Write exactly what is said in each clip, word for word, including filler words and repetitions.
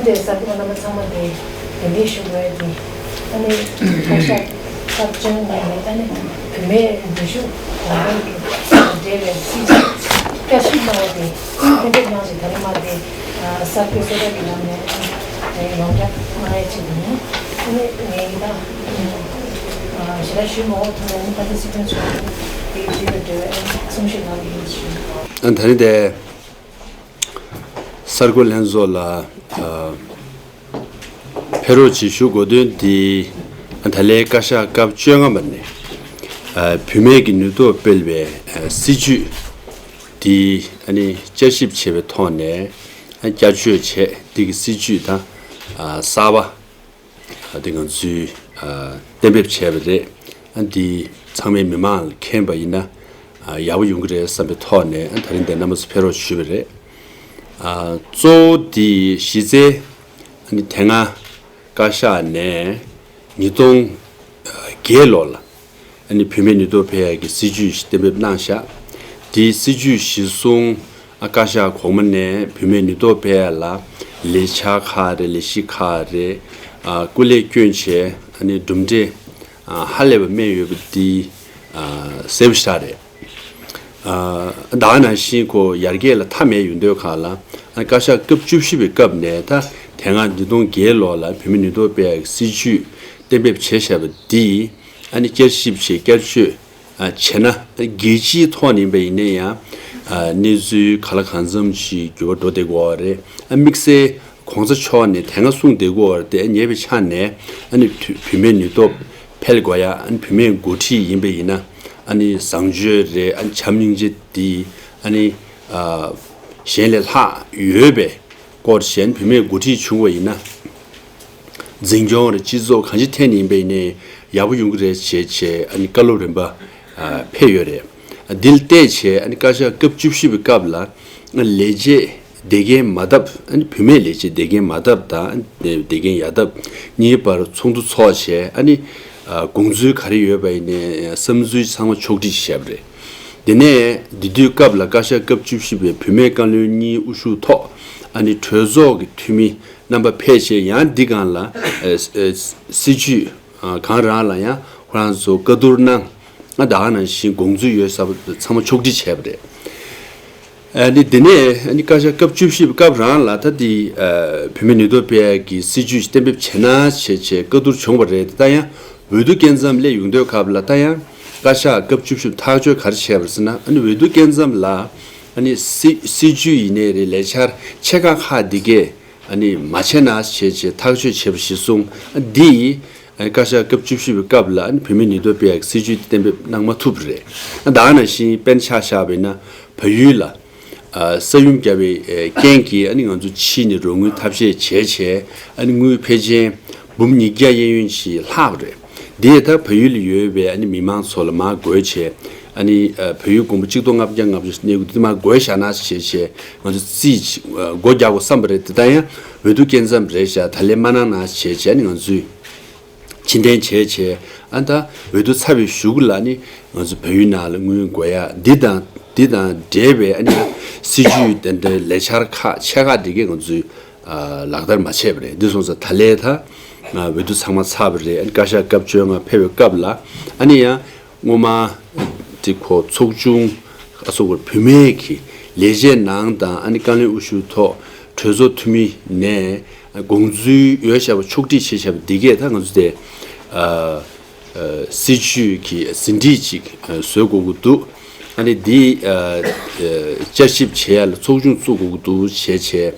དེ་གསར་འགོད་པ་རྣམ་པ་ཚང་མ་དེ་གདན་འདྲེན་ཞུ་དགོས་ཡ་དེ། ཨ་ནི་བཀའ་ཤག་སྐབས་བཅོ་ལྔ་ནས་ཨ་ནི་བུད་མེད་ནུས་ཤུགས་གོང་འཕེལ་གྱི་འབྲེལ་བའི་སྲིད་ཇུས་བསྐྱར་ཞིབ་གནང་བ་དེ་གཏན་འབེབས་གནང་ཞིང་། ད་རེས་མ་དེ་གསར་འགོད་གསལ་བསྒྲགས་ཀྱི་ནང་ནས་ཡོངས་བསྒྲགས་གནང་ཡ་ཆེད་དུ་ནི། ཨ་ནི་ངས་ཡིན་ད་ཞེ་དྲག་ཞུས་མ་འོངས་ཐོག་ནས་ཨ་ནི་ད་ལྟ་སྲིད་སྐྱོང་མཆོག་གིས་དེའི་རྗེས་ལ་འབྲེལ་བའི་གསུང་བཤད་གནང་གི་ཡིན་ཞུ། ཨ་ད་རེས་དེ། གསར་འགོད་ལྷན་ཚོགས་ལ་ཨ་ཕེབས་རོགས་ཅེས་ཞུ་དགོས་དོན་འདི། ད་ལན་བཀའ་ཤག་སྐབས་བཅོ་ལྔ་པ་ནས་ཨ་བུད་མེད་ཀྱི་ནུས་སྟོབས་སྤེལ་བའི་ཨ་སྲིད་ཇུས་འདི་ཨ་ནི་བསྐྱར་ཞིབ་བྱས་པའི་ཐོག་ནས་ཨ་བསྐྱར་བཅོས་བྱས། འདི་གི་སྲིད་ཇུས་དང་ཨ་གསར་པ་ཨ་འདི་ང་ཚོས་ཨ་གཏན་འབེབས་བྱས་པ་རེད། ཨ་འདི་ཚང་མས་མི་མང་ལ་མཁྱེན་པ་ཡིན་ན་ཨ་ཡག་པོ་ཡོང་གི་རེད་བསམ་པའི་ཐོག་ནས་ཨ་ད་རིང་འདིར་རྣམ་པ་ཚོ་ཕེབས་རོགས་ཞུས་པ་རེད། ཨ་གཙོ་བོ་འདི་གཞི་རྩའི་ཨ་ནི་དེ་སྔ་བཀའ་ཤག་ནས་ཉིས་སྟོང་བརྒྱད་ལོ་ལ་ཨ་ནི་བུད་མེད་ནུས་སྟོབས་སྤེལ་ཡག་གི་སྲིད་ཇུས་ཤིག་གཏན་འབེབས་གནང་བཞག་དེའི་སྲིད་ཇུས་གཞིར་བཟུང་ཨ་བཀའ་ཤག་གོང་མ་ནས་བུད་མེད་ནུས་སྟོབས་སྤེལ་ཡག་ལ་ལས་འཆར་ཁག་རེད། ལས་གཞི་ཁག་རེད། ཨ་སྐུ་ལས་བསྐྱོན་བྱས་ཨ་ནི་གྲུབ་འབྲས་ཨ་ཧ་ལས་པ་སྨིན་ཡོད་པ་འདི་ཨ་གསལ་པོ་ཞེ་དྲག་རེད། ཨ་ད་ག་ནང་བཞིན་ཁོ་ཡར་རྒྱས་ལ་མཐའ་མེད་ཡོང་དུས་སྒང་ལ་ཨ་བཀའ་ཤག་སྐབས་བཅུ་བཞི་པའི་སྐབས་ནས་ད་དེ་སྔ་ཉིས་སྟོང་བརྒྱད་ལོ་ལ་བུད་མེད་ནུས་སྟོབས་སྤེལ་ཡག་གི་སྲིད་ཇུས་གཏན་འབེབས་བྱས་བཞག་པ་འདི་ཨ་ནི་བསྐྱར་ཞིབ་བྱས། བསྐྱར་བཅོས་ཨ་བྱས་ན་རྒྱལ་སྤྱིའི་ཐོག་ནས་ཡིན་པ་ཡིན་ན་ཡང་ཨ་གནས་ཚུལ་ག་ལ་གང་འཚམ་ཞིག་འགྱུར་བ་འགྲོ་བསྡད་ཀྱི་ཡོད་རེད། ཨ་དམིགས་བསལ་གོང་ས་མཆོག་ནས་དེ་སྔ་གསུངས་བསྡད་ཀྱི་ཡོད་རེད། དེ་ཉེ་བའི་ཆ་ནས་ཨ་ནི་བུད་མེད་ནུས་སྟོབས་འཕེལ་དགོས་ཡ། ཨ་ནི་བུད་མེད་འགོ་ཁྲིད་ཡིན་པ་ཡིན་ན་ཨ་ནི་བཟང་སྤྱོད་རེད། ཨ་ནི་བྱམས་སྙིང་རྗེ་འདི་ཨ་ནི་ཨ་གཞན་ལས་ལྷག་ཡོད་པའི་སྐོར་བྱས། བུད་མེད་འགོ་ཁྲིད་བྱུང་བ་ཡིན་ན་འཛིན་སྐྱོང་རེད། སྤྱི་ཚོགས་གང་ཅིའི་ཐད་ནས་ཡིན་པ་ཡིན་ནའི་ཡག་པོ་ཡོང་གི་རེད་བྱས་བྱས་ཨ་ནི་བཀའ་སློབ་རིམ་པ་ཨ་ཕེབས་ཡོད་རེད། འདི་ལ་བལྟས་བྱས་ཨ་ནི་བཀའ་ཤག་སྐབས་བཅུ་བཞི་པའི་སྐབས་ལ་ལས་བྱེད་བདེ་རྐྱེན་མ་ལྡབ། ཨ་ནི་བུད་མེད་ལས་བྱེད་བདེ་རྐྱེན་མ་ལྡབ་དང་བདེ་རྐྱེན་ཡར་ལྡབ་གཉིས་བར་ཚོགས་འདུ་ཚོགས་བྱས། ཨ་ནི་ཨ་དགོངས་ཚུལ་ག་རེ་ཡོད་པ་ཡིན་ནའི་བསམ་ཚུལ་ཚང་མ་ཕྱོགས་སྒྲིག་བྱས་པ་རེད། དེ་ནས་དེ་དུས་སྐབས་ལ་བཀའ་ཤག་སྐབས་བཅུ་བཞི་པའི་བུད་མེད་བཀའ་བློན་གཉིས་དབུ་བཞུགས་ཐོག་ཨ་ནི་གྲོས་ཚོགས་ཀྱི་འཐུས་མི་རྣམ་པ་ཕེབས་བྱས། ཡང་འདི་སྒང་ལ་ཨ་ཨ་སྲིད་ཇུས་ཨ་གང་རང་ལ་ཡང་ཁོ་རང་ཚོ་བཀའ་བསྡུར་གནང་། ཨ་ད་ག་ནང་བཞིན་དགོངས་ཚུལ་ཡོད་ས་ཚང་མ་ཕྱོགས་སྒྲིག་བྱས་པ་རེད། ཨ་ནི་དེ་ནས་ཨ་ནི་བཀའ་ཤག་སྐབས་བཅུ་བཞི་པའི་སྐབས་རང་ལ་ད་འདི་ཨ་བུད་མེད་ནུས་སྟོབས་སྤེལ་ཡག་གི་སྲིད་ཇུས་ཤིག་གཏན་འབེབས་བྱས་ན་བྱས་བྱས་བཀའ་བསྡུར་བྱུང་བ་རེད། ད་ཡང་འོས་བསྡུ་སྐབས་མཚམས་སླེབས་ཡོང་དུས་སྐབས་ལ་ད་ཡང་བཀའ་ཤག་སྐབས་བཅུ་བཞི་པས་ཐག་གཅོད་ག་རེ་བྱས་པ་རེད་ཟེར་ན། ཨ་ནི་འོས་བསྡུ་སྐབས་མཚམས་ལ་ཨ་ནི་སྲིད་སྲིད་ཇུས་ཡིན་ནའི་རེད། ལས་འཆར་ཆེ་ཁག་ཁག་འདི་གས་ཨ་ནི་མ་བྱས་ན་བྱས་བྱས་ཐག་གཅོད་བྱས་པ་གཞིར་བཟུང་ཨ་འདི་ཨ་བཀའ་ཤག་སྐབས་བཅུ་བཞི་པའི་སྐབས་ལ་ཨ་ནི་བུད་མེད་ནུས་སྟོབས་སྤེལ་ཡག་སྲིད་ཇུས་དེ་གཏན་འབེབས་གནང་མ་ཐུབ་པ་རེད། ཨ་ད་ག་ནང་བཞིན་དཔེར་ན་ཆ་བཞག་པ་ཡིན་ན་བལ་ཡུལ་ལ་ཨ་ས་ཡོམ་བརྒྱབ་པའི་ཨ་རྐྱེན་གྱིས་ཨ་ནི་ང་ཚོ་ཕྱིས་ནས་རོགས་དངུལ་ཐབས་ཤེས་བྱས་བྱས་ཨ་ནི་དངུལ་ཕལ་ཆེར་འབུམ་ཉིས་བརྒྱ་གཡས་གཡོན་ཞིག་ལྷག་པ་རེད། འདི་ད་བལ་ཡུལ་ལ་ཡོད་པའི་ཨ་ནི་མི་མང་ཚོ་ལ་མར་བགོས་བྱས། ཨ་ནི་ཨ་བལ་ཡུལ་མགོན་པོ་གཅིག་སྟོང་ལྔ་བརྒྱ་ལྔ་བཅུ་གནས་སྐབས་དེ་མར་བགོས་བཞག་ན་བྱས་བྱས་ང་ཚོ་རྩིས་ཅིག་ཨ་སྒོ་རྒྱག་དགོས་བསམ་པ་རེད། དེ་ལྟར་ཡང་འོས་བསྡུ་སྐབས་མཚམས་རེད་བཞག་ད་ལན་མ་གནང་ན་བྱས་བྱས་ཨ་ནི་ང་ཚོས་ཕྱིར་འཐེན་བྱས་བྱས་ཨ་ད་འོས་བསྡུ་ཚར་བའི་གཞུག་ལ་ནི་ང་ཚོ་བལ་ཡུལ་ནང་ལ་དངུལ་བགོ་ཡག་འདི་དང་འདི་དང་འབྲེལ་བའི་ཨ་ནི་སྲིད་ཇུས་དེ་འདྲའི་ལས་འཆར་ཁག་ཆེ་ཁག་འདི་གས་ང་ཚོས་ཨ་ལག་བསྟར་མ་བྱས་པ་རེད། འདི་སོང་ཙང་ད་ལན་ད་ང་འོས་བསྡུ་ཚང་མ་ཚར་བ་རེད། ཨ་ནི་བཀའ་ཤག་སྐབས་བཅོ་ལྔ་ཕེབས་པའི་སྐབས་ལ་ཨ་ནི་ཡང་སྔོན་མ་དེ་ཁོ་ཚོགས་ཆུང་ཨ་སོགས་བུད་མེད་ཀྱི་ལས་བྱེད་ནང་དང་ཨ་ནི་བཀའ་བློན་དབུ་བཞུགས་ཐོག་གྲོས་ཚོགས་འཐུས་མི་ནས་དགོངས་ཚུལ་ཡོད་བཞག་པ་ཕྱོགས་སྒྲིག་བྱས་བཞག་པ་འདི་གས་ད་ང་ཚོ་དེ་ཨ་ཨ་སྲིད་ཇུས་ཀྱི་ཟིན་བྲིས་ཅིག་ཨ་བཟོ་དགོས་ཀྱི་འདུག་ཨ་ནི་འདི་ཨ་ཨ་བསྐྱར་ཞིབ་བྱེད་ཡ་ལ་ཚོགས་ཆུང་བཙུགས་དགོས་ཀྱི་འདུག་བྱས་བྱས་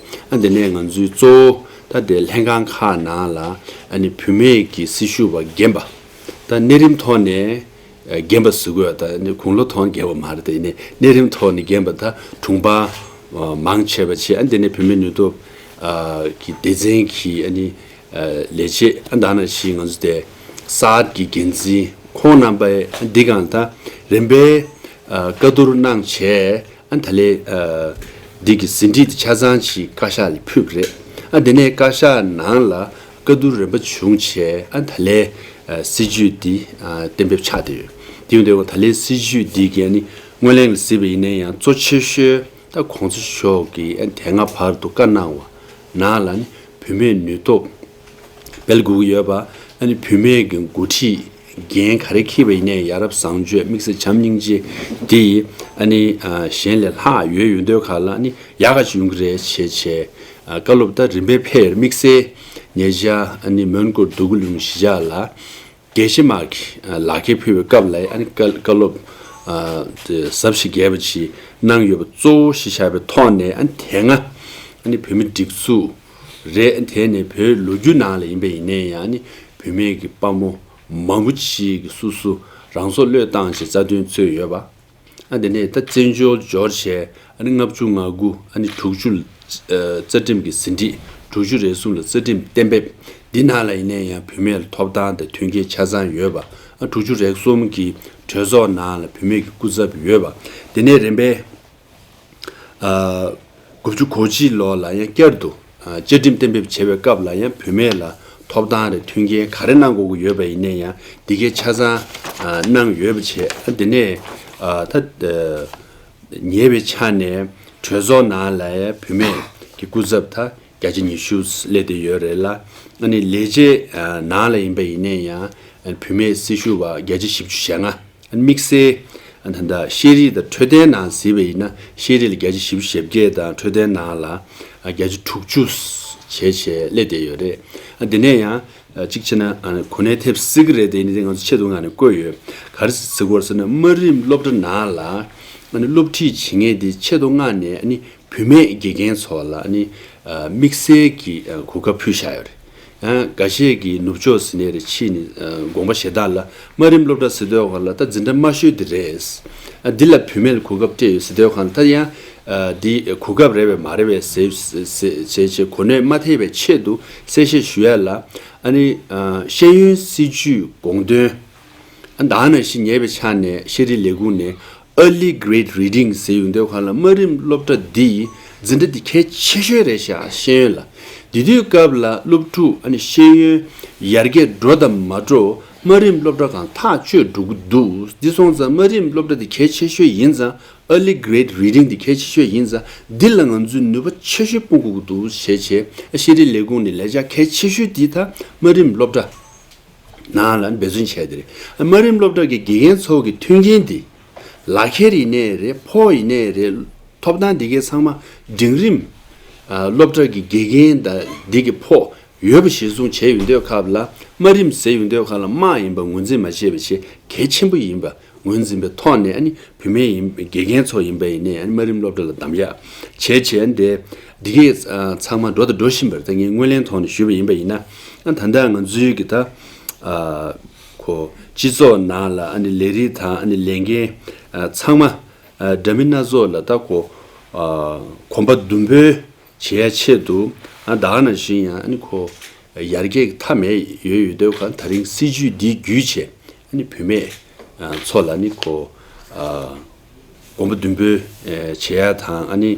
ཨ་འདི་ནས་ང་ཚོའི་གཙོ་བོ་ད་དེ་ལྷན་ཁང་ཁག་ནང་ལ་ཨ་ནི་བུད་མེད་ཀྱི་སྲི་ཞུ་བ་རྒན་པ་ད་གནས་རིམ་ཐོག་ནས་རྒན་པ་ཟེར་དགོས་ད་ནི་དགུང་ལོ་ཐོག་རྒན་པ་མ་རེད། དེ་ནས་གནས་རིམ་ཐོག་ནས་རྒན་པ་ད་དྲུང་འཕར་མང་ཆེ་བ་བྱས། ཨ་འདི་ནས་བུད་མེད་ནུས་སྟོབས་ཀྱི་སྡེ་ཚན་གྱི་ཨ་ནི་ལས་བྱེད་ཨ་ད་ནང་བཞིན་ང་ཚོ་དེ་གསར་གྱི་འགན་འཛིན་ཁོང་རྣམ་པས་འདི་གང་ད་རིམ་པས་བཀའ་བསྡུར་གནང་བྱས་ཨ་ད་ལས་འདི་གི་ཟིན་བྲིས་དེ་ཆ་ཚང་ཞིག་བཀའ་ཤག་ལ་ཕུལ་བ་རེད། ཨ་དེ་ནས་བཀའ་ཤག་ནང་ལ་བཀའ་བསྡུར་རིམ་པ་བྱུང་བྱས་ཨ་ད་ལས་སྲིད་ཇུས་འདི་གཏན་འབེབས་ཆགས་བསྡད་ཡོད། དེ་ཡིན་དུས་ད་ལས་སྲིད་ཇུས་འདི་གའི་ནི་སྔོན་གླེང་ལ་གཟིགས་པ་ཡིན་ན་ཡང་གཙོ་ཆེ་ཤོས་ད་གོང་ས་མཆོག་གིས་ཨ་དེ་སྔ་བར་དུ་བཀའ་གནང་བ་ནང་ལ་ནི་ བུད་མེད་ནུས་སྟོབས་སྤེལ་དགོས་ཀྱི་ཡོད་པ། ཨ་ནི་བུད་མེད་ཀྱི་འགོ་ཁྲིད་འགན་ག་རེ་འཁྱེར་བ་ཡིན་ནའི་ཡ་རབས་བཟང་སྤྱོད་དམིགས་བསལ་བྱམས་སྙིང་རྗེ་དེ་ཡིས་ཨ་ནི་གཞན་ལས་ལྷག་ཡོད་ཡོད་འདོད་ཁག་ལ་ཨ་ནི་ཡག་ག་ཅིག་ཡོང་གི་རེད་བྱས་བྱས། བཀའ་སློབ་ད་རིམ་པས་ཕེབས། དམིགས་བསལ་ཉེ་ཆར་ཨ་ནི་མོན་གྷོ་འདོད་རྒུ་གླིང་གཞིས་ཆགས་ལ་དགེ་བཤེས་མ་གི་ལག་འཁྱེར་ཕུལ་བའི་སྐབས་ལ་ཨ་ནི་བཀའ་བཀའ་སློབ་དེ་ཟབ་ཞིང་རྒྱས་པ་ཅིག་གནང་ཡོད་པ་གཙོ་བོ་གཞི་བཞག་པའི་ཐོག་ནས། ཨ་ནི་དེ་སྔ་ཨ་ནི་བོད་མི་སྒྲིག་འཛུགས་རེད། དེ་ནས་བོད་ལོ་རྒྱུས་ནང་ལ་ཡིན་པ་ཡིན་ནའི་ཡང་ཨ་ནི་བུད་མེད་ཀྱི་དཔའ་མོ་མང་པོ་ཅིག་གིས་སོ་སོ་རང་སྲོག་བློས་བཏང་བྱས་རྩ་དོན་རྩོད་ཡོད་པ། ཨ་དེ་ནས་ད་བཙན་བྱོལ་འབྱོར་བྱས་ཨ་ནི་ལྔ་བཅུ་ང་དགུ་ཨ་ནི་དྲུག་ཅུ་ལ་རྩ་ཁྲིམས་ཀྱི་ཟིན་བྲིས། དྲུག་ཅུ་རེ་གསུམ་ལ་རྩ་ཁྲིམས་གཏན་འབེབས། འདི་ནང་ལ་ཡིན་ནའི་ཡང་བུད་མེད་ལ་ཐོབ་ཐང་དང་མཐུན་རྐྱེན་ཆ་ཚང་ཡོད་པ། ཨ་དྲུག་ཅུ་རེ་གསུམ་གྱི་གྲོས་ཚོགས་ནང་ལ་བུད་མེད་ཀྱི་སྐུ་ཚབ་ཡོད་པ། དེ་ནས་རིམ་པས་ཨ་དགུ་བཅུ་གོ་གཅིག་ལོ་ལ་ཡང་བསྐྱར་དུ་ཨ་བཅའ་ཁྲིམས་གཏན་འབེབས་བྱེད་པའི་སྐབས་ལ་ཡང་བུད་མེད་ལ་ཐོབ་ཐང་རེད་མཐུན་རྐྱེན་ག་རེ་གནང་དགོས་ཀྱི་ཡོད་པ་ཡིན་ནའི་ཡང་འདི་གའི་ཆ་ཚང་ཨ་གནང་ཡོད་པ་བྱས། ཨ་དེ་ནས་ཨ་ད་ཉེ་བའི་ཆ་ནས་གྲོས་ཚོགས་ནང་ལ་ཡང་བུད་མེད་ཀྱི་སྐུ་ཚབ་ད་བརྒྱ་ཆ་ཉི་ཤུ་སླེབས་བསྡད་ཡོད་རེད་ལ། ཨ་ནི་ལས་བྱེད་ཨ་ནང་ལ་ཡིན་པ་ཡིན་ནའི་ཡང་ཨ་བུད་མེད་སྲི་ཞུ་བ་བརྒྱ་ཆ་བཞི་བཅུ་ཞེ་ལྔ། དམིགས་བསལ་ད་ལྟ་ཤེས་རིག་དང་འཕྲོད་བསྟེན་ནང་གཟིགས་པ་ཡིན་ན་ཤེས་རིག་ལ་བརྒྱ་ཆ་བཞི་བཅུ་ཞེ་བརྒྱད་དང་འཕྲོད་བསྟེན་ནང་ལ་བརྒྱ་ཆ་དྲུག་ཅུ་བྱས་བྱས་སླེབས་བསྡད་ཡོད་རེད། དེ་ནས་ཡང་གཅིག་བྱས་ན་གོ་གནས་ཐེབས་སྲིད་ཀྱི་རེད་དེ། ཡིན་དེ་ང་ཚོ་ཆེད་དུ་ང་ནས་བཀོད་ཡོད། ག་རེ་ཟེར་དགོས་ཟེར་ན་དམའ་རིམ་སློབ་གྲྭ་ནང་ལ་སློབ་ཁྲིད་བྱེད་མཁན་དེ་ཆེད་དུ་མངགས་ནས་ཨ་ནི་བུད་མེད་དགེ་རྒན་ཚོ་ལ་ཨ་ནི་དམིགས་བསལ་གྱི་གོ་སྐབས་ཕུལ་བཞག་ཡོད་རེད། ཡང་འགའ་ཤས་ཀྱིས་ནུབ་ཕྱོགས་ཟེར་ནའི་རེད། ཕྱིས་ནས་དགོངས་པ་བཞེས་སྟངས་ལ་དམའ་རིམ་སློབ་གྲྭ་ཟེར་དུས་སྒང་ལ་ད་འཛིན་གྲྭ་དམའ་ཤོས་དེ་རེད། འདི་ལ་བུད་མེད་ལ་གོ་སྐབས་སྤྲད་ཡོད་ཟེར་དུས་སྒང་ད་ཡང་འདི་གོ་སྐབས་རེད་པས་མ་རེད་པས་ཟེར་ཟེར་བྱས་བྱས་གོ་གནས་མ་ཐེབས་པའི་ཆེད་དུ་གསལ་བཤད་ཞུ་ཡ་ལ། ཨ་ནི་ཤེས་ཡོན་སྲིད་བྱུས་དགོངས་དོན། ད་ནང་བཞིན་ཉེ་བའི་ཆ་ནས་ཤེས་རིག་ལས་ཁུངས་ནས་Early Grade Reading ཟེར་ཡོང་དུས་སྒང་ལ་དམའ་རིམ་སློབ་གྲྭ་འདི་འཛིན་གྲྭ་འདི་གལ་ཆེ་ཤོས་རེད་ཤག་ཤེས་ཡོན་ལ། དེ་དུས་སྐབས་ལ་སློབ་ཕྲུག་ཨ་ནི་ཤེས་ཡོན་ཡར་རྒྱས་འགྲོ་དང་མ་འགྲོ་དམའ་རིམ་སློབ་གྲྭ་སྒང་ཐག་གཅོད་འགྲོ་གི་འདུག་འདི་སོང་ཙང་དམའ་རིམ་སློབ་གྲྭ་འདི་གལ་ཆེ་ཤོས་ཡིན་ཙང་། Early Grade Reading འདི་གལ་ཆེ་ཤོས་ཡིན་ཙང་འདི་ལ་ང་ཚོས་ནུས་པ་ཆེ་ཤོས་སྤུངས་དགོས་ཀྱི་འདུག་ཞེས་བྱས་ཤེས་རིག་ལས་ཁུངས་ནས་ལས་འཆར་གལ་ཆེ་ཤོས་འདི་ད་དམའ་རིམ་སློབ་གྲྭ་ནང་ལ་འབད་བརྩོན་བྱས་ཏེ་རེད། དམའ་རིམ་སློབ་གྲྭ་གི་དགེ་རྒན་ཚོ་གི་མཐུན་རྐྱེན་འདི་ལག་ཁྱེར་ཡིན་ནའི་རེད། ཕོགས་ཡིན་ནའི་རེད། ཐོབ་ཐང་འདི་གའི་ཚང་མ་འབྲིང་རིམ་ཨ་སློབ་གྲྭ་གི་དགེ་རྒན་དང་འདི་གི་ཕོགས་ཡོད་པ་གཞིར་བཟུང་བྱས་ཡོང་དུས་སྐབས་ལ་དམའ་རིམ་ཟེར་ཡོང་དུས་སྐབས་ལ་དམའ་ཡིན་པ་ངོས་འཛིན་མ་བྱས་པ་བྱས་གལ་ཆེན་པོ་ཡིན་པ་ངོས་འཛིན་པའི་ཐོག་ནས་ཨ་ནི་བུད་མེད་ཡིན་དགེ་རྒན་ཚོ་ཡིན་པ་ཡིན་ནའི་ཨ་ནི་དམའ་རིམ་སློབ་གྲྭ་ལ་གདམ་ཡག་བྱས་བྱས་འདི་འདི་གའི་ཨ་ཚང་མ་འགྲོ་དང་འགྲོ་བཞིན་པ་རེད། ད་ངས་ངོས་ལེན་ཐོག་ནས་ཞུས་པ་ཡིན་པ་ཡིན་ན། ཨ་ད་ལྟ་ང་ཚོའི་གི་ད་ཨ་ཁོ་སྤྱི་ཚོགས་ནང་ལ་ཨ་ནི་ལས་རིགས་དང་ཨ་ནི་ལས་འགན་ཨ་ཚང་མ་ཨ་འདྲ་མིན་སྣ་ཚོགས་ལ་ད་ཁོ་ཨ་གོམ་པ་མདུན་སྤོས་བྱེད་ཡ་ཆེད་དུ། ཨ་ད་ག་ནང་བཞིན་ཡང་ཨ་ནི་ཁོ་ཡར་རྒྱས་ཀྱི་མཐའ་མེད་ཡོད་ཡོད་དུས་སྒང་ད་རིང་སྲིད་བྱུས་འདི་བརྒྱུད་བྱས་ཨ་ནི་བུད་མེད་ཨ་ཚོ་ལ་ཨ་ནི་ཁོ་ཨ་གོམ་པ་མདུན་སྤོས་ཨ་བྱེད་ཡ་དང་ཨ་ནི་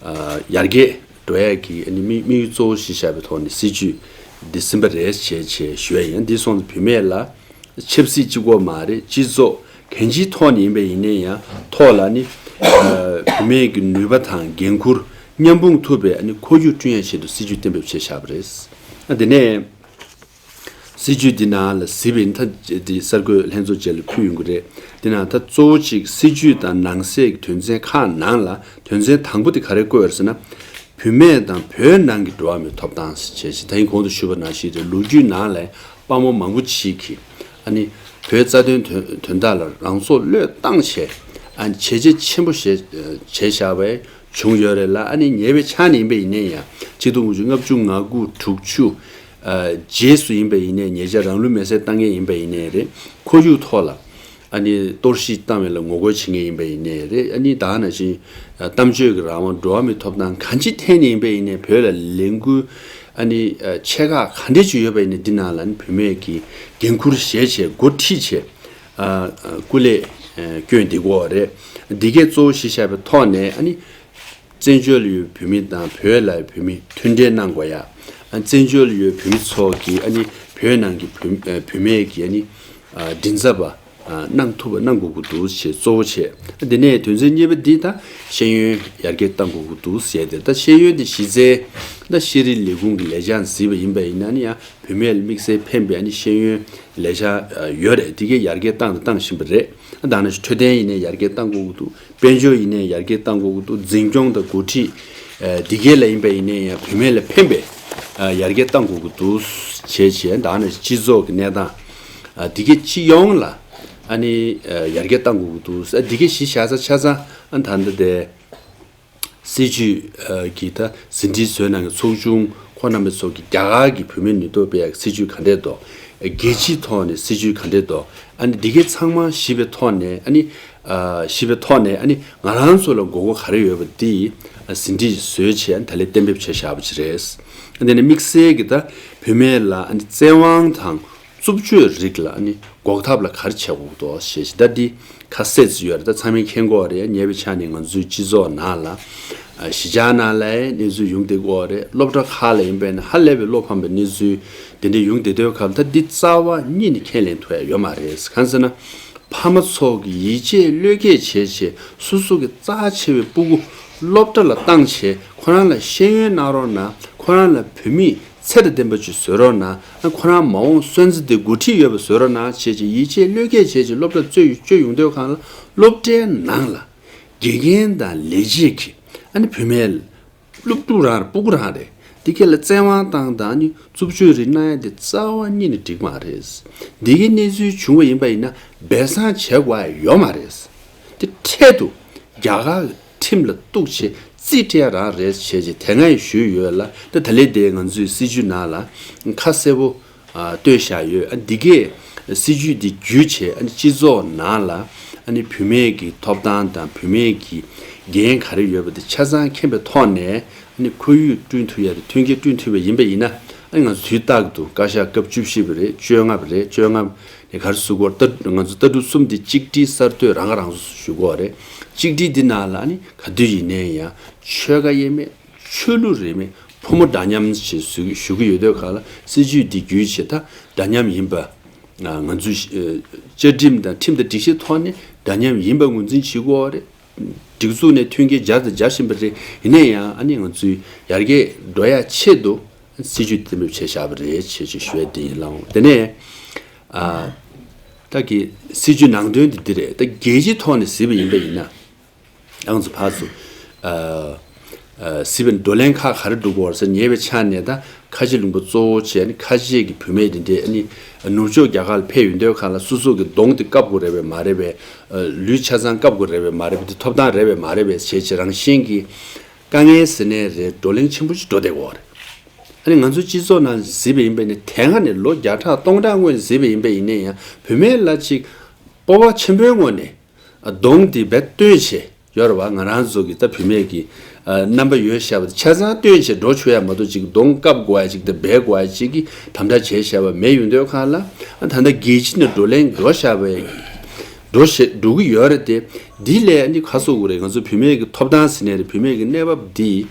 ཨ་ཡར་རྒྱས་འགྲོ་ཡ་གི་ཨ་ནི་དམིགས་དམིགས་ཡུལ་གཙོ་བོ་གཞི་བཞག་པའི་ཐོག་ནས་སྲིད་བྱུས་འདི་ཟིན་པ་རེད་ཅེས་བྱས་ཞུ་ཡ་ཡིན། འདི་སོང་ཙང་བུད་མེད་ལ་ཆབ་སྲིད་གཅིག་པོ་མ་རེད། སྤྱི་ཚོགས་གང་ཅིའི་ཐོག་ནས་ཡིན་པ་ཡིན་ནའི་ཡང་ཐོག་ལ་ནི་ཨ་བུད་མེད་ཀྱི་ནུས་པ་དང་འགན་འཁུར་མཉམ་སྤུངས་ཐུབ་པའི་ཨ་ནི་ཁོར་ཡུག་བསྐྲུན་ཡ་ཆེད་དུ་སྲིད་ཇུས་གཏན་འབེབས་བྱས་བཞག་པ་རེད། ཨ་དེ་ནས་སྲིད་ཇུས་འདི་ནང་ལ་གཟིགས་པ་ཡིན་ན་ད་འདི་གསར་འགོད་ལྷན་ཚོགས་བཅས་ལ་ཕུལ་ཡོང་གི་རེད། འདི་ནང་ད་གཙོ་བོ་གཅིག་སྲིད་ཇུས་དང་ནང་གསེས་ཀྱི་དོན་ཚན་ཁག་ནང་ལ་དོན་ཚན་དང་པོ་དེ་ག་རེ་བཀོད་ཡོད་ཟེར་ན། བུད་མེད་དང་བོད་ནང་གི་འགྲོ་བ་མིའི་ཐོབ་ཐང་ཞེས་བྱས་ད་ཡིན་གོང་དུ་ཞུས་པ་ནང་བཞིན་རེད། ལོ་རྒྱུས་ནང་ལ་དཔའ་མོ་མང་པོ་ཅིག་གིས་ཨ་ནི་བོད་རྩ་དོན་དོན་དོན་དག་ལ་རང་སྲོག་བློས་བཏང་བྱས་ཨ་ནི་བྱས་རྗེས་ཆེན་པོ་བྱས་བྱས་བཞག་པ་བྱུང་ཡོད་རེད་ལ། ཨ་ནི་ཉེ་བའི་ཆར་ནས་ཡིན་པ་ཡིན་ནའི་ཡང་ཆིག་སྟོང་དགུ་བརྒྱ་ལྔ་བཅུ་ང་དགུ་དྲུག་ཅུ་ཨ་རྗེས་སུ་ཡིན་པ་ཡིན་ནའི་ཉེ་ཆར་རང་ལུས་མེར་སྲེག་བཏང་མཁན་ཡིན་པ་ཡིན་ནའི་རེད། ཁོར་ཡུག་ཐོག་ལ་ཨ་ནི་གཏོར་བཤིག་བཏང་བ་ལ་ངོ་རྒོལ་བྱེད་མཁན་ཡིན་པ་ཡིན་ནའི་རེད། ཨ་ནི་ད་ག་ནང་བཞིན་གཏམ་བརྗོད་ཀྱི་རང་དབང་འགྲོ་བ་མིའི་ཐོབ་ཐང་གང་ཅིའི་ཐད་ནས་ཡིན་པ་ཡིན་ནའི་བོད་ལ་ལས་འགུལ་ཨ་ནི་ཆེ་ཁག་ག་འདྲས་ཅིག་ཡོད་པ་ཡིན་ནའི་འདི་ནང་ལ་ཨ་ནི་བུད་མེད་ཀྱིས་འགན་འཁུར་བཞེས་བྱས་འགོ་ཁྲིད་བྱས་ཨ་ཨ་སྐུ་ལས་ཨ་བསྐྱོན་བསྡད་ཀྱི་ཡོད་རེད། འདི་གས་གཙོ་བོ་གཞི་བཞག་པའི་ཐོག་ནས་ཨ་ནི་བཙན་བྱོལ་ལ་ཡོད་བོད་མི་དང་བོད་ལ་ཡོད་བོད་མི་མཐུན་འབྲེལ་གནང་དགོས་ཡ། ཨ་བཙན་བྱོལ་ལ་ཡོད་བོད་མི་ཚོ་གིས་ཨ་ནི་བོད་ནང་གི་བོད་ཨ་བུད་མེད་ཀྱི་ཨ་ནི་ཨ་མགྲིན་ཚབ་པ་ གནང་ཐུབ་པ་གནང་དགོས་ཀྱི་འདུག་ཞེས་གཙོ་བོ་བྱས། དེ་ནས་དོན་ཚན་གཉིས་པ་འདི་ད་ཤེས་ཡོན་ཡར་རྒྱས་གཏང་དགོས་ཀྱི་འདུག་ཟེར་ཏེ། ད་ཤེས་ཡོན་དེ་གཞི་རྩའི་ད་ཤེས་རིག་ལས་ཁུངས་ཀྱི་ལས་འཆར་གཟིགས་པ་ཡིན་པ་ཡིན་ན་ནི་ཡང་བུད་མེད་ལ་དམིགས་བསལ་ཕན་པའི་ནི་ཤེས་ཡོན་ལས་འཆར་ཡོད་རེད། དེ་གའི་ཡར་རྒྱས་བཏང་དང་བཏང་བཞིན་པ་རེད། ད་ནི་འཕྲོད་བསྟེན་ཡིན་ནའི་ཡར་རྒྱས་གཏང་དགོས་ཀྱི་འདུག་དཔལ་འབྱོར་ཡིན་ནའི་ཡར་རྒྱས་གཏང་དགོས་ཀྱི་འདུག་འཛིན་སྐྱོང་དང་འགོ་ཁྲིད་འདི་གའི་ལ་ཡིན་པ་ཡིན་ནའི་ཡང་བུད་མེད་ལ་ཕན་པའི་ཡར་རྒྱས་གཏང་དགོས་ཀྱི་འདུག་བྱས་བྱས། ད་ནི་སྤྱི་ཚོགས་ཀྱི་གནས་སྟངས་འདི་གའི་སྤྱི་ཡོངས་ལ་ཨ་ནི་ཡར་རྒྱས་གཏང་དགོས་ཀྱི་འདུག་འདི་གའི་གཞི་བཞག་ས་ཆ་ཚང་ཨ་ད་ལྟ་དེ། སྲིད་ཇུས་ཀྱི་ད་ཟིན་བྲིས་བཟོས་གནང་གི་ཚོགས་ཆུང་ཁོང་རྣམ་པ་ཚོ་གི་རྒྱ་གར་གྱི་བུད་མེད་ནུས་སྟོབས་སྤེལ་ཡག་གི་སྲིད་ཇུས་ག་འདྲས་འདུག་རྒྱལ་སྤྱིའི་ཐོག་ནས་སྲིད་ཇུས་ག་འདྲས་འདུག་ཨ་ནི་འདི་གའི་ཚང་མ་ཞིབ་པའི་ཐོག་ནས་ཨ་ནི་ཞིབ་པའི་ཐོག་ནས་ཨ་ནི་ང་རང་ཚོ་ལ་དགོས་མཁོ་ག་རེ་ཡོད་པ་འདི་ཟིན་བྲིས་བཟོས་བྱས་ཨ་ནི་ད་ལན་གཏན་འབེབས་བྱས་བཞག་པ་ཅིག་རེད། ཨ་ནི་དམིགས་བསལ་གྱི་ད་བུད་མེད་ལ་ཨ་ནི་བཙན་དབང་དང་། རྩུབ་སྤྱོད་རིགས་ལ་ནི་འགོག་ཐབས་ལ་ག་རེ་བྱེད་དགོས་འདུག་ཞེས་ད་འདི་ཁ་གསལ་ཅིག་ཡོད་རེད། ད་ཚང་མས་མཁྱེན་གྱི་ཡོད་རེད། ཉེ་བའི་ཆར་ནས་ང་ཚོའི་སྤྱི་ཚོགས་ནང་ལ་གཞིས་ཆགས་ནང་ལ་གནས་ཚུལ་ཡོང་བསྡད་ཀྱི་ཡོད་རེད། སློབ་གྲྭ་ཁག་ལ་ཡིན་པས་ན་ཧ་ལས་པའི་བློ་ཕམ་པའི་གནས་ཚུལ་དེ་འདྲ་ཡོང་བསྡད་དུས་སྐབས་ད་འདི་རྩ་བ་ཉིད་ནས་ཁས་ལེན་ཐུབ་ཡ་ཡོད་མ་རེད། གང་ཟེར་ན། ཕ་མ་ཚོ་གིས་ཡིད་ཆེས་བློས་འགེལ་བྱས་བྱས་སོ་སོ་གི་རྩ་ཆེ་བའི་སྤུ་གུ་སློབ་གྲྭ་ལ་བཏང་བྱས་ཁོ་རང་ལ་ཤེས་ཡོན་གནང་རོགས་གནང་། ཁོ་རང་ལ་བུད་མེད་ཚད་དང་ལྡན་པ་ཅིག་བཟོ་རོགས་གནང་། ཁོ་རང་མ་འོངས་སོན་རྩི་དེ་འགོ་ཁྲིད་ཡོད་པ་བཟོ་རོགས་གནང་བྱས་བྱས་ཡིད་ཆེས་བློས་འགེལ་བྱས་བྱས་སློབ་གྲྭ་བཙུགས་བཅུག་ཡོང་དུས་སྒང་ལ་སློབ་གྲྭའི་ནང་ལ་དགེ་རྒན་དང་ལས་བྱེད་ཀྱིས་ཨ་ནི་བུད་མེད་སློབ་ཕྲུག་རང་རེད། སྤུ་གུ་རང་རེད། འདི་ག་ལ་བཙན་དབང་བཏང་དང་ནི་རྩུབ་སྤྱོད་རིགས་གནང་ཡ་དེ་རྩ་བ་ཉིད་ནས་འགྲིག་མ་རེད། འདི་གའི་གནས་ཚུལ་བྱུང་བ་ཡིན་པ་ཡིན་ན་སྦས་གསང་བྱེད་དགོས་ཡ་ཡོད་མ་རེད། དེ་འཕྲལ་དུ་རྒྱ་གར་གྱི་ཁྲིམས་ལ་གཏུགས་བྱས་རྩིས་སྤྲད་ཡ་རང་རེད་བྱས་བྱས་དེ་སྔ་ཡང་ཞུས་ཡོད་ལ། ད་ད་ལན་དེ་ང་ཚོའི་སྲིད་ཇུས་ནང་ལ་ཁ་གསལ་པོ་ཨ་བཏོན་བཞག་ཡོད། ཨ་འདི་གས་སྲིད་ཇུས་འདི་བརྒྱུད་བྱས་ཨ་ནི་སྤྱི་ཚོགས་ནང་ལ་ཨ་ནི་བུད་མེད་ཀྱི་ཐོབ་ཐང་དང་བུད་མེད་ཀྱི་འགན་ག་རེ་ཡོད་པ་དེ་ཆ་ཚང་མཁྱེན་པའི་ཐོག་ནས་ཨ་ནི་ཁོར་ཡུག་བསྐྲུན་ཐུབ་ཡ་དེ་མཐུན་རྐྱེན་བསྐྲུན་ཐུབ་པ་ཡིན་པ་ཡིན་ན་ཨ་ནི་ང་ཚོ་དུས་རྟག་ཏུ་བཀའ་ཤག་སྐབས་བཅུ་བཞི་པ་རེད། བཅོ་ལྔ་པ་རེད། བཅོ་ལྔ་ནས་ག་རེ་ཞུ་དགོས་རེད། ད་ང་ཚོ་ལྟ་གྲུབ་གསུམ་དེ་གཅིག་སྒྲིལ་གསར་གཏོད་རང་ཁ་རང་གསོ་ཞུ་དགོས་རེད། གཅིག་སྒྲིལ་འདི་ནང་ལ་ཨ་ནི་ག་དུས་ཡིན་ནའི་ཡང་ཆོལ་ཁ་དབྱེ་མེད། ཆོས་ལུགས་རིས་མེད། ཕོ་མོ་འདྲ་མཉམ་ཞེས་ཞུ་ཞུ་གི་ཡོད་དུས་སྒང་ལ་སྲིད་ཇུས་འདི་བརྒྱུད་བྱས་ད་འདྲ་མཉམ་ཡིན་པ། ང་ཚོས་བཅའ་ཁྲིམས་དང་ཁྲིམས་དང་སྒྲིག་གཞིའི་ཐོག་ནས་འདྲ་མཉམ་ཡིན་པ་ངོས་འཛིན་བྱེད་དགོས་རེད། སྒྲིག་འཛུགས་ནས་མཐུན་རྐྱེན་སྦྱར་དང་སྦྱར་བཞིན་པ་རེད། ཡིན་ན་ཡང་ཨ་ནི་ང་ཚོས་ཡར་རྒྱས་འགྲོ་ཡ་ཆེད་དུ་སྲིད་ཇུས་གཏན་འབེབས་བྱས་བཞག་པ་རེད་ཅེས་ཅིག་ཞུ་ཡ་དེ་ཡིན་ལགས། དེ་ནས་ད་གི་སྲིད་ཇུས་ནང་དོན་དེ་འདི་རེད། ད་རྒྱལ་སྤྱིའི་ཐོག་ནས་གཟིགས་པ་ཡིན་པ་ཡིན་ན། ང་ཚོ་ཕར་ཚུར་ཨ་ཨ་སྲིད་པའི་བགྲོ་གླེང་ཁག་ག་རེ་འགྲོ་གི་ཡོད་རེད་ཟེར། ཉེ་བའི་ཆར་ནས་ད་ཁ་ཆེ་ལུང་པ་གཙོ་བོ་བྱས་ནས་ཁ་ཆེ་གི་བུད་མེད་དེ་འདྲས་ཨ་ནི་ནུབ་ཕྱོགས་རྒྱལ་ཁབ་ལ་ཕེབས་ཡོང་དུས་སྒང་ལ་སོ་སོ་གི་གདོང་དེ་བཀབ་དགོས་རེད་པས་མ་རེད་པས། ཨ་ལུས་ཆ་ཚང་བཀབ་དགོས་རེད་པས་མ་རེད་པས། དེ་ཐོབ་ཐང་རེད་པས་མ་རེད་པས་བྱས་བྱས་རང་བཞིན་གྱི་དཀའ་ངལ་ཟེར་ནའི་རེད། བགྲོ་གླེང་ཆེན་པོ་ཞིག་འགྲོ་བསྡད་ཀྱི་ཡོད་རེད། ཨ་ནི་ང་ཚོ་སྤྱི་ཚོགས་ནང་གཟིགས་པ་ཡིན་པ་ཡིན་ན་དེ་སྔ་ནས་ལོ་བརྒྱ་ཕྲག་སྟོང་ཕྲག་སྔོན་ནས་གཟིགས་པ་ཡིན་པ་ཡིན་ན་ཡང་བུད་མེད་ལ་ཅིག་སྤོབས་པ་ཆེན་པོའི་ངང་ནས། གདོང་དེ་རྦད་སྟོན་བྱས་ཡོད་རེད་བ། ང་རང་ཚོ་གི་ད་བུད་མེད་ཀྱི་ཨ་རྣམ་པ་ཡོད་བཞག་པ་དེ་ཆ་ཚང་སྟོན་བྱས་འགྲོ་ཆོག་ཡ་མ་གཏོགས་ཅིག་གདོང་བཀབ་དགོས་ཡ་ཅིག་དང་སྦས་དགོས་ཡ་ཅིག་གི་དམ་དྲག་བྱས་བཞག་པ་མེད་ཡོང་དུས་སྒང་ལ། ཨ་ད་ལྟ་རྒྱལ་སྤྱི་ནས་བགྲོ་གླེང་འགྲོ་བཞག་པའི་འགྲོ་བཞིན་འགྲོ་གི་ཡོད་རེད་དེ། འདི་ལས་ཨ་ནི་ག་རེ་ཟེར་དགོས་རེད། ང་ཚོ་བུད་མེད་ཀྱི་ཐོབ་ཐང་ཟེར་ནའི་རེད། བུད་མེད་ཀྱི་གནས་བབ་འདི།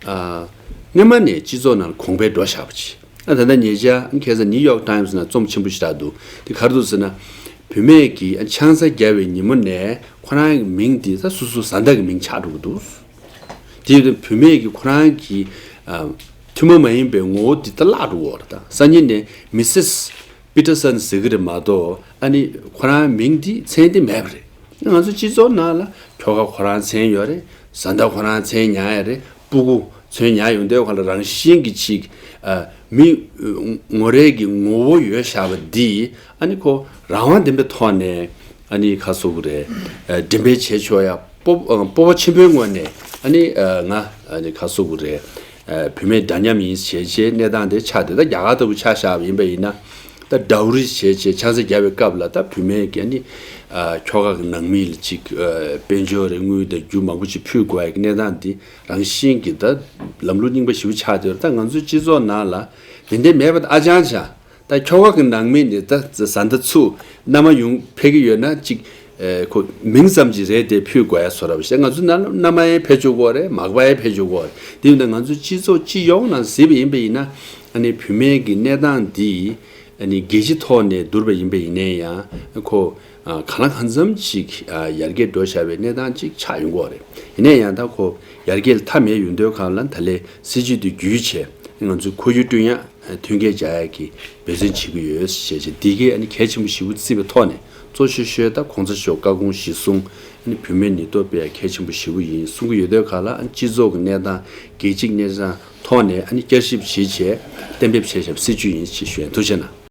ཨ། སྔོན་མ་ནས་སྤྱི་ཚོགས་ནང་ལ་གོང་འཕེལ་འགྲོ་བཞག་པ་ཅིག་ཨ་ད་ལྟ་ཉེ་ཆར་ཁ་སང་ནིའུ་ཡོག་ཊའིམ་སི་ནང་རྩོམ་ཆེན་པོ་ཞིག་ཆགས་འདུག་དེ་ག་རེ་འདུག་ཟེར་ན། བུད་མེད་ཀྱིས་ཨ་ཆང་ས་བརྒྱབ་པའི་ཉིན་མོ་ནས་ཁོ་རང་གི་མིང་དེ་ད་སོ་སོ་བཟའ་ཟླ་གི་མིང་ཆགས་འགྲོ་གི་འདུག་དེ་ཡིན་དུས་བུད་མེད་ཀྱིས་ཁོ་རང་གི་ཨ་ཐུན་མོང་མ་ཡིན་པའི་ངོ་བོ་དེ་ད་བརླག་འགྲོ་གི་ཡོད་རེད། ད་སང་ཉིན་ནས་མི་སིས་པི་ཊར་སན་ཟེར་གི་རེད་མ་གཏོགས། ཨ་ནི་ཁོ་རང་མིང་འདི་མཚན་འདི་མེད་པ་རེད། ང་ཚོ་སྤྱི་ཚོགས་ནང་ལ་ཁྱོ་ག་ཁོ་རང་མཚན་ཡོད་རེད། བཟའ་ཟླ་ཁོ་རང་མཚན་ཉར་ཡ་རེད། སྤུ་གུ་མཚན་ཉར་ཡོང་དུས་སྒང་ལ་རང་བཞིན་གྱི་ཅིག་ཨ་མི་ངོ་རེ་གི་ངོ་བོ་ཡོད་བཞག་པ་འདི་ཨ་ནི་ཁོ་རང་དབང་ལྡན་པའི་ཐོག་ནས་ཨ་ནི་ག་རེ་ཟེར་དགོས་རེད། ཨ་འགྲེམས་སྤེལ་བྱེད་ཆོག་ཡ་སྤོབས་ཨ་སྤོབས་པ་ཆེན་པོའི་ངང་ནས་ཨ་ནི་ཨ་ང་ཨ་ནི་ག་རེ་ཟེར་དགོས་རེད། ཨ་བུད་མེད་འདྲ་མཉམ་ཡིན་ཞེས་བྱས་གནས་སྟངས་དེ་ཆགས་དེ། ད་རྒྱ་གར་ལྟ་བུ་ཆ་བཞག་པ་ཡིན་པ་ཡིན་ན། ད་ཌའུ་རི་བྱས་བྱས་ཆང་ས་བརྒྱབ་པའི་སྐབས་ལ་ད་བུད་མེད་ཀྱི་ནི་ཨ་ཁྱོ་ག་གི་ནང་མི་ལ་ཅིག་ཨ་དཔལ་འབྱོར་རེ་དངུལ་དང་རྒྱུ་མང་པོ་ཅིག་ཕུལ་དགོས་ཡ་གི་གནས་སྟངས་འདི་རང་བཞིན་གྱི་ད་ལམ་ལུགས་རྙིང་པ་ཞིག་ཆགས་བསྡད་ཡོད་རེད། ད་ང་ཚོའི་སྤྱི་ཚོགས་ནང་ལ་དེ་འདྲ་མེད་པ་ད་ཨ་ཅང་ཅང་། ད་ཁྱོ་ག་གི་ནང་མི་ནི་ད་བཟའ་ཟླ་ཚུར་མནའ་མ་ཡོང་ཕེབས་ཀྱི་ཡོད་ན་ཅིག་ཨེ་ཁོ་མིང་ཙམ་ཅིག་རེད་དེ་ཕུལ་དགོས་ཡ་བཟོ་འདྲ་བ་ཞིག་ང་ཚོ་ནང་ལ་མནའ་མ་ཡང་ཕེབས་ཆོག་གི་རེད། མག་པ་ཡང་ཕེབས་ཆོག་གི་རེད། དེ་ཡིན་ད་ང་ཚོ་སྤྱི་ཚོགས་སྤྱི་ཡོངས་ནང་གཟིགས་པ་ཡིན་པ་ཡིན་ན་ཨ་ནི་བུད་མེད་ཀྱི་གནས་སྟངས་འདི་ ཨ་ནི་རྒྱལ་སྤྱིའི་ཐོག་ནས་བསྡུར་བ་ཡིན་པ་ཡིན་ན་ཡང་ཁོ་ཨ་གང་ལ་གང་འཚམ་ཅིག་ཨ་ཡར་རྒྱས་འགྲོ་བཞག་པའི་གནས་སྟངས་ཅིག་ཆགས་ཡོང་གི་ཡོད་རེད། ཡིན་ན་ཡང་ད་ཁོ་ཡར་རྒྱས་ལ་མཐའ་མེད་ཡོད་དུས་གང་ལ་ད་ལས་སྲིད་ཇུས་དེ་བརྒྱུད་བྱས་ང་ཚོའི་ཁོར་ཡུག་བསྐྲུན་ཡག་མཐུན་རྐྱེན་སྦྱར་ཡག་གི་འབད་བརྩོན་བྱེད་ཀྱི་ཡོད་ཞེས་བྱས། འདི་གའི་ཨ་ནི་གལ་ཆེན་པོ་ཞེ་པོ་བརྩིས་པའི་ཐོག་ནས་གཙོ་ཆེ་ཤོས་ད་གོང་ས་མཆོག་བཀའ་དགོངས་གཞིར་བཟུང་ཨ་ནི་བུད་མེད་ནུས་སྟོབས་སྤེལ་ཡག་གལ་ཆེན་པོ་ཞེ་པོ་ཡིན་གསུང་གི་ཡོད་དུས་གང་ལ་ཨ་ནི་སྤྱི་ཚོགས་ཀྱི་གནས་སྟངས་རྒྱལ་སྤྱིའི་གནས་སྟངས་ཐོག་ནས་ཨ་ནི་བསྐྱར་ཞིབ་བྱེད་བྱས་གཏན་འབེབས་བྱས་བཞག་པའི་སྲིད་ཇུས་ཡིན་ཞེས་ཞུ་ཡ། ཐུགས་རྗེ་གནང་།